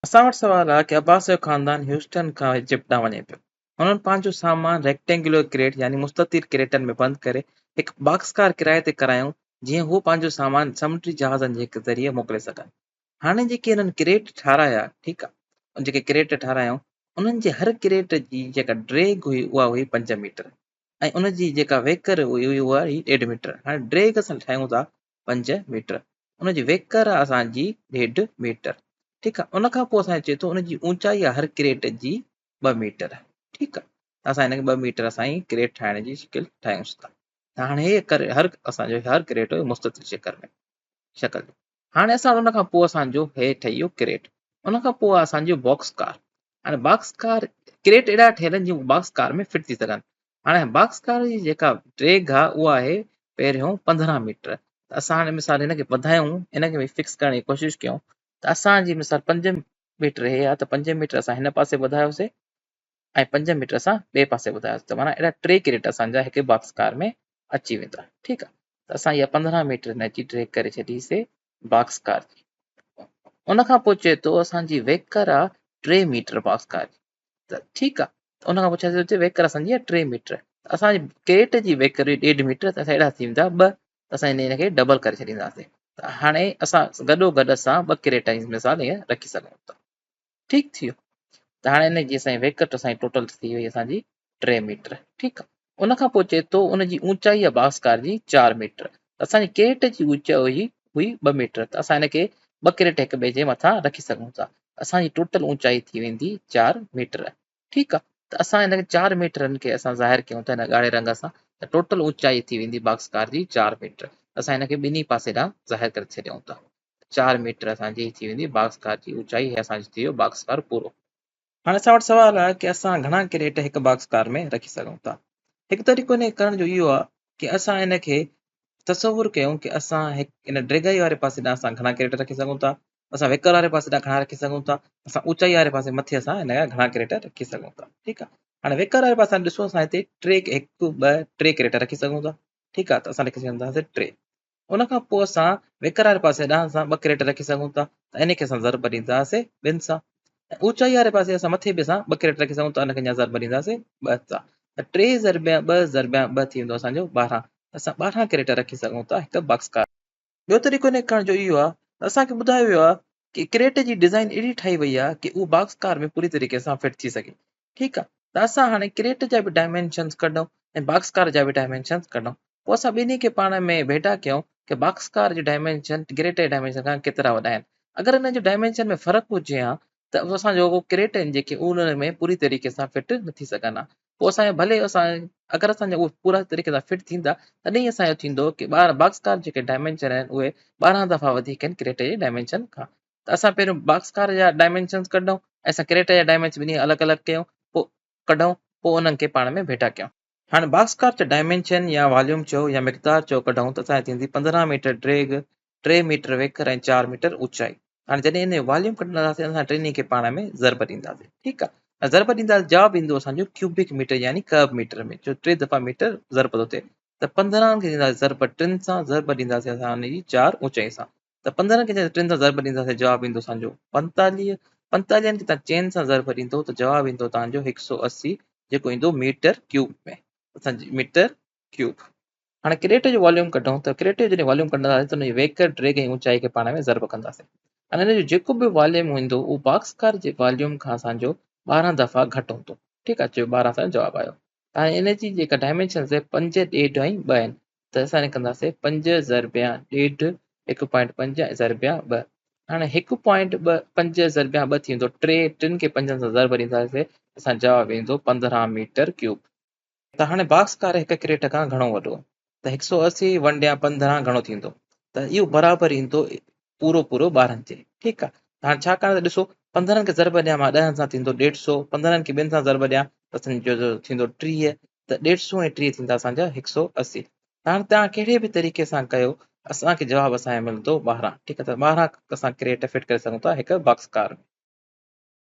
اسان وٽ سوال آهي ڪه عباس جو خاندان هيوسٽن کان ايجپٽ ڏانهن وڃي پيو. هنن پنهنجو سامان ريڪٽينگيولر ڪريٽ يعني مستطيل ڪريٽن ۾ بند ڪري هڪ باڪس ڪار ڪرائي تي ڪرايائون جيئن هو پنهنجو سامان سمنڊي جهازن جي ذريعي موڪلي سگهن. هاڻي جيڪي هنن ڪريٽ ٺارايا ٺيڪ آ جيڪي ڪريٽ ٺارايائون انهن جي هر ڪريٽ جي جيڪا ڊريگهه هئي اها هئي 5 ميٽر ۽ ان جي جيڪا ويڪر هئي اها هئي ڏيڍ ميٽر. هاڻي ڊريگهه اسان ٺاهيون ٿا 5 ميٽر ان جي ويڪر آ اسان جي ڏيڍ ميٽر ٺيڪ آ ان کان پوء اسان چئي ٿو ان جي اونچائي آ هر ڪريٽ جي 2 ميٽر ٺيڪ آ اسان هن کي 2 ميٽر اسان هي ڪريٽ ٺاهڻ جي شڪل ٺاهيون ٿا ته هاڻي هي ڪر هر اسان جو هر ڪريٽ هو مستطيل شڪل ۾ شڪل هاڻي اسان ان کان پوء اسان جو هي ٺهي ويو ڪريٽ ان کان پوء اسان جو باڪس ڪار هاڻي باڪس ڪار ڪريٽ اهڙا ٺهيل آهن جيئن باڪس ڪار ۾ فٽ ٿي سگهن هاڻي باڪس ڪار جي جيڪا ڊريگهه آهي اها آهي پهريون 15 ميٽر ته اسان هاڻي مثال هن کي وڌايون هن کي به فڪس ڪرڻ جي ڪوشش ڪيون ته اسان جي مثال 5 ميٽر هي آهي ته 5 ميٽر اسان هن پاسي وڌايوسي ۽ 5 ميٽر اسان ٻئي پاسي وڌايوسي ته معنيٰ اهڙا ٽي ڪريٽ اسان جا هڪ باڪس ڪار ۾ اچي ويندا ٺيڪ آهي ته اسان اها 15 ميٽر هن جي ڊريگهه ڪري ڇڏيسي باڪس ڪار جي ان کان پوء چئي ٿو اسان جي ويڪر آهي 3 ميٽر باڪس ڪار جي ته ٺيڪ آ ته ان کان پوء ڇا ٿيو ويڪر اسان جي آهي 3 ميٽر ته اسان جي ڪريٽ جي ويڪر هئي ڏيڍ ميٽر ته اسان اهڙا ٿي ويندا ٻه ته اسان ان کي ڊبل ڪري ڇڏينداسين ته هاڻي اسان گڏو گڏ اسان ٻه ڪريٽ مثال ائين رکي سگهون ٿا ٺيڪ ٿي ويو ته هاڻي ان جي اسان جي ويڪر اسان جي ٽوٽل ٿي وئي اسان جي 3 ميٽر ٺيڪ آ ان کان پوء چئي ٿو ان جي اوچائي آهي باڪس ڪار جي 4 ميٽر ته اسان جي ڪريٽ جي اوچائي هئي هئي 2 ميٽر ته اسان ان کي ٻه ڪريٽ هڪ ٻئي جي مٿان رکي سگهون ٿا اسان جي ٽوٽل اوچائي ٿي ويندي 4 ميٽر ٺيڪ آ ته اسان ان کي 4 ميٽرن کي اسان ظاهر ڪيون ٿا هن ڳاڙهي رنگ سان ته ٽوٽل اوچائي ٿي ويندي باڪس ڪار جي 4 ميٽر اسان ان کي ٻنهي پاسي ڏانهن ظاهر ڪري ڇڏيون ٿا 4 ميٽر اسان جي ٿي ويندي باڪس ڪار جي اوچائي هي اسان جو ٿي ويو باڪس ڪار پورو. هاڻي اسان وٽ سوال آهي ڪي اسان گهڻا ڪريٽ هڪ باڪس ڪار ۾ رکي سگهون ٿا؟ هڪ طريقو ان کي ڪرڻ جو اهو آهي ڪي اسان ان کي تصور ڪيون ڪي اسان هڪ ان ڊيگهائي واري پاسي ڏانهن اسان گهڻا ڪريٽ رکي سگهون ٿا، اسان ويڪر واري پاسي ڏانهن گهڻا رکي سگهون ٿا، اسان اوچائي واري پاسي مٿي اسان ان جا گهڻا ڪريٽ رکي سگهون ٿا. ٺيڪ آهي. هاڻي ويڪر واري پاسي ڏسو اسان هتي ٽي هڪ ٻه ٽي ڪريٽ رکي سگهون ٿا. ٺيڪ آهي ته اسان لکي سگهنداسين ٽي. ان کان پوء اسان ويڪر واري پاسي ڏانهن اسان ٻه ڪريٽ رکي سگهون ٿا ته ان کي اسان ضرب ڏينداسين ٻن سان ۽ اوچائي واري پاسي اسان مٿي به اسان ٻه ڪريٽ رکي سگهون ٿا ان کي اڃا ضرب ڏينداسين ٻه سان ته ٽي ضرب ٻه ضرب ٻه ٿي ويندو اسان جو 12 اسان 12 ڪريٽ رکي سگهون ٿا هڪ باڪس ڪار. ٻيو طريقو ان کي ڪرڻ جو اهو آهي ته اسان کي ٻڌايو ويو آهي ڪي ڪريٽ جي ڊزائين اهڙي ٺاهي وئي آهي ڪي اهو باڪس ڪار ۾ پوري طريقي سان فٽ ٿي سگهي ٺيڪ آهي ته اسان هاڻي ڪريٽ جا به ڊائمينشنز ڪڍون ۽ باڪس ڪار جا به ڊائمينشنز ڪڍون پوء اسان ٻنهي کي پاڻ ۾ ڀيٽا ڪيون ڪي باڪس ڪار جي ڊائمينشن ڪريٽ جي ڊائمينشن کان ڪيترا وڏا آهن اگر انهن جي ڊائمينشن ۾ فرق هجي ها ته اسان جو ڪريٽ آهن جيڪي انهن ۾ پوري طريقي سان فٽ نه ٿي سگهن ها پوء اسان جو ڀلي اسان اگر اسان جا اهي پورا طريقي سان فٽ ٿيندا تڏهن اسان جو ٿيندو ڪي باڪس ڪار جيڪي ڊائمينشن آهن اهي 12 دفعا وڌيڪ آهن ڪريٽ جي ڊائمينشن کان ته اسان پهريون باڪس ڪار جا ڊائمينشنز ڪڍون ۽ اسان ڪريٽ جا ڊائمينشن ٻنهي الڳ الڳ ڪيون پوء ڪڍون پوء انهن کي پاڻ ۾ ڀيٽا ڪيون. هاڻي باڪس ڪار جو ڊائمينشن يا واليوم چئو يا مقدار چئو ڪڍون ته اسان جي ٿيندي 15 ميٽر ڊيگهه، 3 ميٽر ويڪر ۽ 4 ميٽر اوچائي. هاڻي جڏهن ان جو واليوم ڪڍنداسين اسان ٽنهي کي پاڻ ۾ ضرب ڏينداسين ٺيڪ آ ضرب ڏينداسين جواب ايندو اسان جو ڪيوبڪ ميٽر يعني ڪئب ميٽر ۾ جو 3 دفعا ميٽر ضرب ٿو ٿئي ته 15 کي ڏينداسين ضرب 3 سان ضرب ڏينداسين اسان ان جي 4 اوچائي سان ته 15 کي جڏهن ٽن سان ضرب ڏينداسين جواب ايندو اسان جو 45، پنتاليهن کي توهان چئن سان ضرب ڏيندو ته جواب ايندو توهان جو 180 جيڪو ايندو ميٽر ڪيوب ۾ اسان جي ميٽر ڪيوب. هاڻي ڪريٽ جو واليوم ڪڍون ته ڪريٽ جو جڏهن واليوم ڪڍنداسين ته ان جي ويڪر، ڊريگ ۽ اوچائي کي پاڻ ۾ ضرب ڪنداسين ۽ ان جو جيڪو به واليوم ايندو اهو باڪس ڪار جي واليوم کان اسان جو 12 دفعا گهٽ هوندو ٺيڪ آهي چيو 12 اسان جو جواب آيو ته هاڻي ان جي جيڪا ڊائمينشنز آهي 5 ڏيڍ ۽ 2 آهن ته اسان ڪنداسين پنج ضربيان ڏيڍ هڪ پوائنٽ پنج ۽ ضربيان ٻه. هاڻي هڪ پوائنٽ ٻه پنج ضربيان ٻه ٿيندو ٽي، ٽن کي پنجن سان ضرب ڏينداسين اسان جواب ايندو 15 ميٽر ڪيوب. ته هاڻي باڪس ڪار هڪ ڪريٽ کان گهڻو وڏو ته هڪ سؤ اسي ونڊيان 15 گهڻو ٿيندو ته اهو برابر ايندو پورو پورو 12 جي ٺيڪ آ. ته هاڻي ڇاڪاڻ ته ڏسو 15 کي ضرب ڏيان مان ڏهن سان ٿيندو ڏيڍ سؤ، 15 کي ٻن سان ضرب ڏيان ته اسان جو ٿيندو 30 ته ڏيڍ سؤ ۽ 30 ٿيندا اسان جا هڪ سؤ اسي. ته هاڻي توهان ڪهڙي به طريقي سان ڪيو اسان کي جواب اسان جو ملندو 12 ٺيڪ آ. ته 12 اسان ڪريٽ فٽ ڪري سگهون ٿا هڪ باڪس ڪار ۾.